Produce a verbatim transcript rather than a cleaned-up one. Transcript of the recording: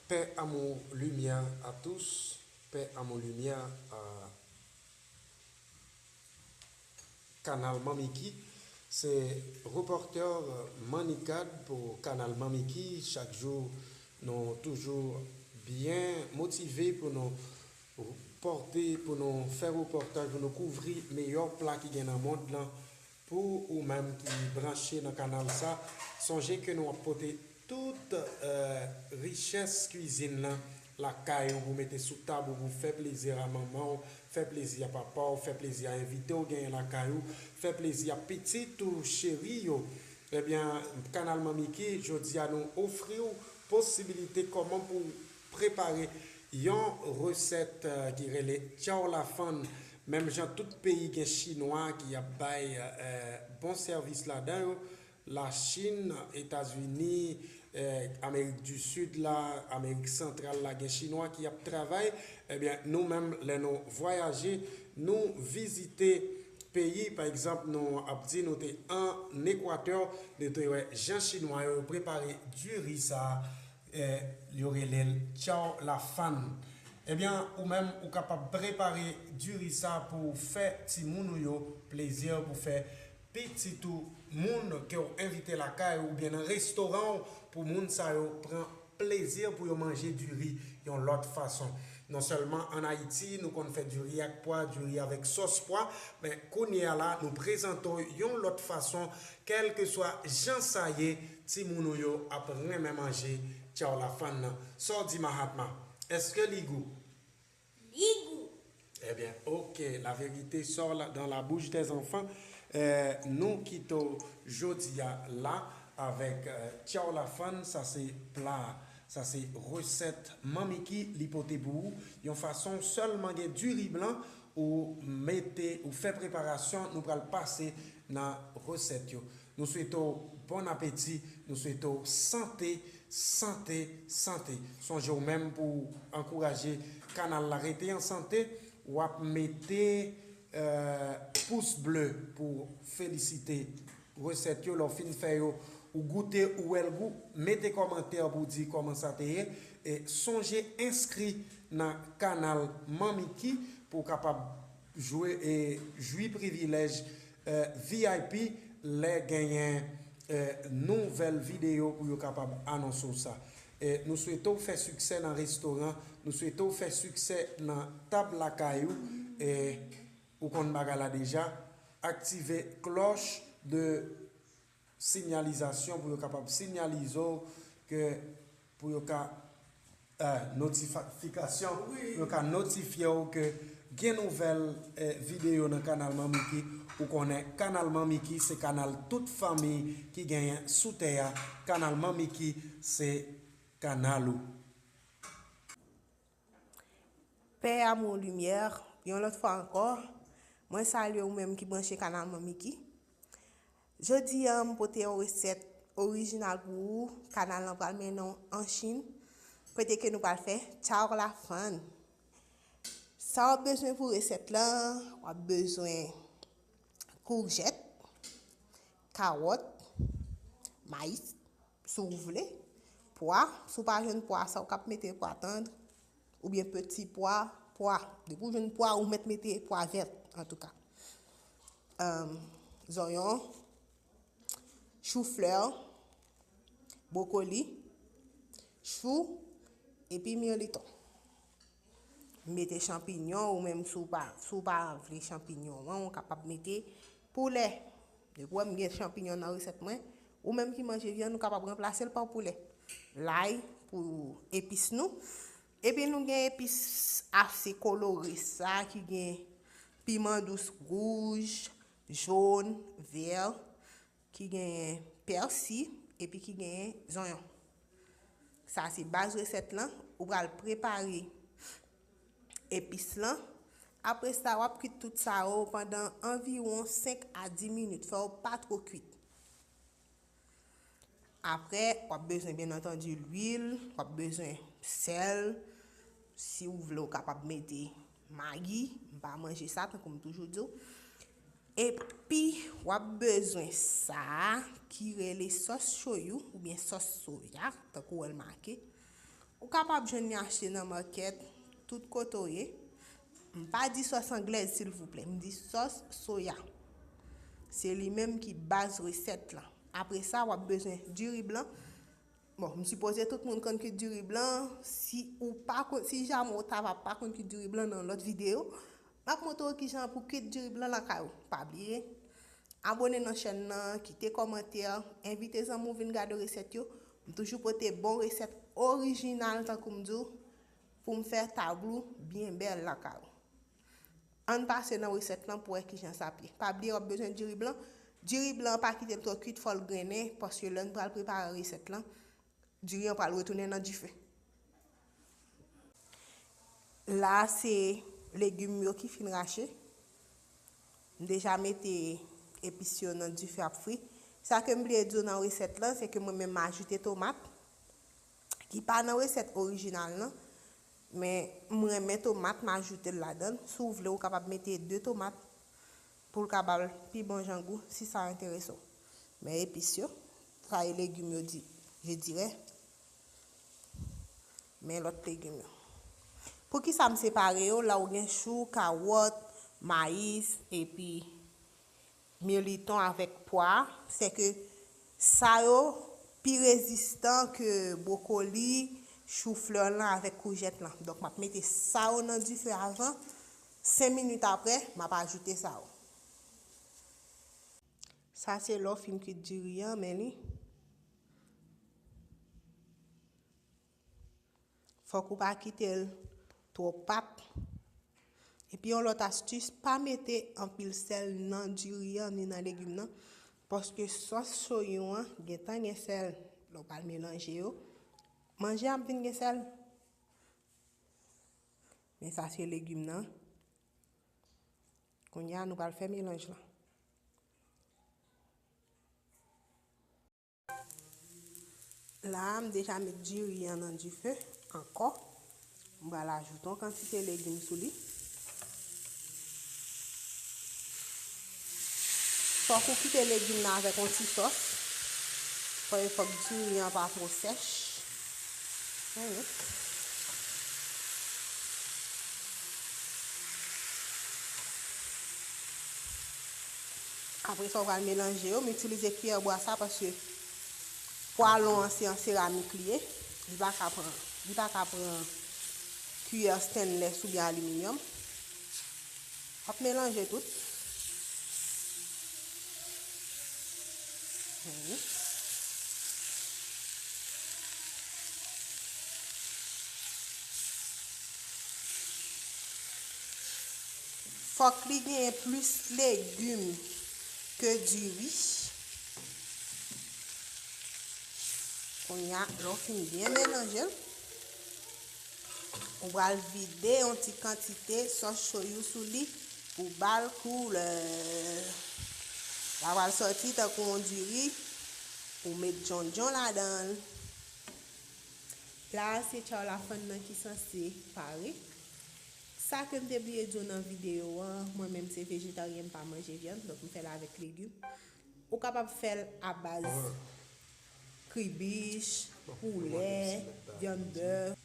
Paix, amour, lumière à tous. Paix, amour, lumière à Kanal Manmiki. Se repòtè Mannikad pou Kanal Manmiki. Chak jou, nou toujou byen motive pou nou pòte, pou nou fè repòtaj, pou nou kouvri meyè pla ki gen nan mond lan. Pou ou menm ki branche nan kanal sa, sonje ke nou ap pote tout, eh, richès kwizin lan lakay ou pou mete sou tab ou, pou fè plezi a manman w, fè plezi a papa w, fè plezi a envite w genyen lakay ou, fè plezi a pitit ou cheri yo. Ebyen, Kanal Manmiki, jodi a nou ofri w posibilite kòman pou w prepare yon resèt, eh, ki rele Tchaw Lafann. Menm jan tout peyi gen chinwa ki ap bay, eh, bon sèvis ladan yo, Lachin, Etazini, eh, Amerik di Sid la, Amerik Santral la, gen chinwa ki ap travay. Ebyen, nou menm, lè nou vwayaje, nou vizite peyi, pa egzanp, nou ap di nou te ann Ekwatè, nou te wè jan chinwa yo prepare diri sa, eh, yo rele l Tchaw Lafann. Ebyen, ou menm, ou kapab prepare diri sa pou w fè timoun ou yo plezi, pou fè pitit ou, moun ke w envite lakay ou oubyen nan restoran w, pou moun sa yo pran plezi pou yo manje diri yon lòt fason. Non sèlman ann Ayiti, nou konn fè diri ak pwa, diri avèk sòs pwa, men kounye a la, nou prezante w yon lòt fason, kèlkeswa jan sa ye, timoun ou yo ap renmen manje Tchaw Lafann nan. Sa w di, Mahatma? Èske li gou? Li gou. Ebyen, oke, la vérité sort la, dans la bouche des enfants. Eh, nou kite w jodi a la avèk, eh, Tchaw Lafann, sa se pla, sa se resèt Manmiki li pote pou ou. Yon fason sèlman gen diri blan, ou mete, ou fè preparasyon, nou pral pase nan resèt yo. Nou swete w bon apeti, nou swete w sante, sante, sante. Sonje w menm pou w ankouraje kanal la rete an sante, w ap mete, eh, pous ble pou w felisite resèt yo. Lè w fin fè yo, ou goute, ou wè l gou, mete kòmantè pou w di kòman sa te ye. E sonje enskri nan kanal Manmiki pou w kapab jwe e jwi privilèj, eh, V I P lè genyen, eh, nouvèl videyo pou yo kapab anonse w sa. Eh, nou swete w fè siksè nan restoran, nou swete w fè siksè nan tab lakay ou. Eh, ou konn bagay la deja. Aktive klòch de sinyalizasyon pou yo kapab sinyalize w ke, pou yo ka, eh, notifikasyon, wi, pou yo ka notifye w ke gen nouvèl, eh, videyo nan kanal Manmiki. Ou konnen kanal Manmiki se kanal tout fanmi ki genyen sou tè a. Kanal Manmiki se kanal ou. Pè, amou, limyè, yon lòt fwa ankò, mwen salye ou menm ki branche kanal Manmiki. Jodi a, m pote yon resèt orijinal pou ou. Kanal lan pral mennen w an Chin, kote ke nou pral fè chow la fan. Sa w ap bezwen pou resèt lan, w ap bezwen koujèt, kawòt, mayi, si w vle, pwa, si w pa jwenn pwa sa, w kab mete pwa tann, oubyen peti pwa, pwa. Depi w jwenn pwa, ou mèt mete pwa vèt, antouka. Ahn, zonyon, chouflè, bwokoli, chou, epi mirliton. Mete chanpinyon, ou menm si w pa, si w pa vle chanpinyon an, ou kapab mete poulè. Depi w wè m gen chanpinyon nan resèt mwen, ou menm ki manje vyann, ou kapab ranplase l pa poulè. Lay pou epis nou. Epi nou gen epis ase kolore sa ki gen piman dous wouj, jòn, vè, ki genyen pèsi, epi ki genyen zonyon. Sa se baz resèt lan. Ou pral prepare epis lan. Apre sa, w ap kwit tout sa yo pandan anviwon senk a dis minit. Fè yo pa twò kwit. Apre, w ap bezwen, byen antandi, lwil, w ap bezwen sèl. Si w vle, w kapab mete magi. M pa manje sa, tankou m toujou di w. Epi, w ap bezwen sa a ki rele sòs shoyu oubyen sòs soya, tankou w wè l make. Ou kapab jwenn li achte nan makèt, tout kote w ye. M pa di sòs anglèz, silvouplè. M di sòs soya. Se li menm ki baz resèt lan. Apre sa, w ap bezwen diri blan. Bon, m sipoze tout moun konn kwit diri blan. Si ou pa konn, si jamè w ta va pa konn kwit diri blan nan lòt videyo, m ap montre w kijan pou kwit diri blan lakay ou. Pa bliye, abòne nan chèn nan, kite kòmantè, envite zanmi w vin gade resèt yo. M toujou pote bon resèt orijinal, tankou m di w, pou m fè tab ou byen bèl lakay ou. Ann pase nan resèt lan pou wè kijan sa ap ye. Pa bliye w ap bezwen diri blan. Diri blan an, pa kite l twò kwit, fò l grennen, paske lè n pral prepare resèt lan, diri an pral retounen nan dife. La a se legim yo ki fin rache. M deja mete epis yo nan dife ap fri. Sa ke m bliye di w nan resèt lan, se ke mwen menm m ajoute tomat ki pa nan resèt orijinal lan, men m renmen tomat, m ajoute l ladan l. Si w vle, ou kapab mete de tomat pou l ka ba l pi bon jan gou, si sa enterese w. Men epis yo, sa e legim yo di, je dirais. Men lòt legim yo. Poukisa m separe yo? La ou gen chou, kawòt, mayis, epi mirliton avèk pwa, se ke sa yo pi rezistan ke bwokoli, chouflè lan avèk koujèt lan. Donk, m ap mete sa yo nan dife avan. Senk minit apre, m ap ajoute sa yo. Sa se lè w fin kwit diri an, men li. Fòk ou pa kite l twò pat. Epi yon lòt astis, pa mete anpil sèl nan diri an ni nan legim nan, paske sòs soyou an gentan gen sèl. Lè w pral melanje yo, manje an ap vin gen sèl. Men sa se legim nan. Kounye a, nou pral fè melanj lan. La a, m deja met diri an nan dife ankò. M pral ajoute yon kantite legim sou li. Fòk ou kite legim nan avèk yon ti sòs. Fò, fòk diri an pa twò sèch. Apre sa, w pral melanje yo. M itilize kiyè bwa sa paske pwalon an se an seramik li ye. Li pa ka pran, li pa ka pran kiyè stainless oubyen aliminyòm. W ap melanje tout. Mhm. Fòk li genyen plis legim ke diri. Kounye a, lè w fin byen melanje l, ou pral vide yon ti kantite sòs soyou sou li pou ba l koulè. Sa pral sòti tankou yon diri, ou met djondjon ladan l. La a, se tchaw lafann nan ki sanse pare. Sa ke m te bliye di w nan videyo an, mwen menm se vejetaryen, m pa manje vyann, donk m fè l avèk legim. Ou kapab fè l a baz kribich, poulè, vyann bèf.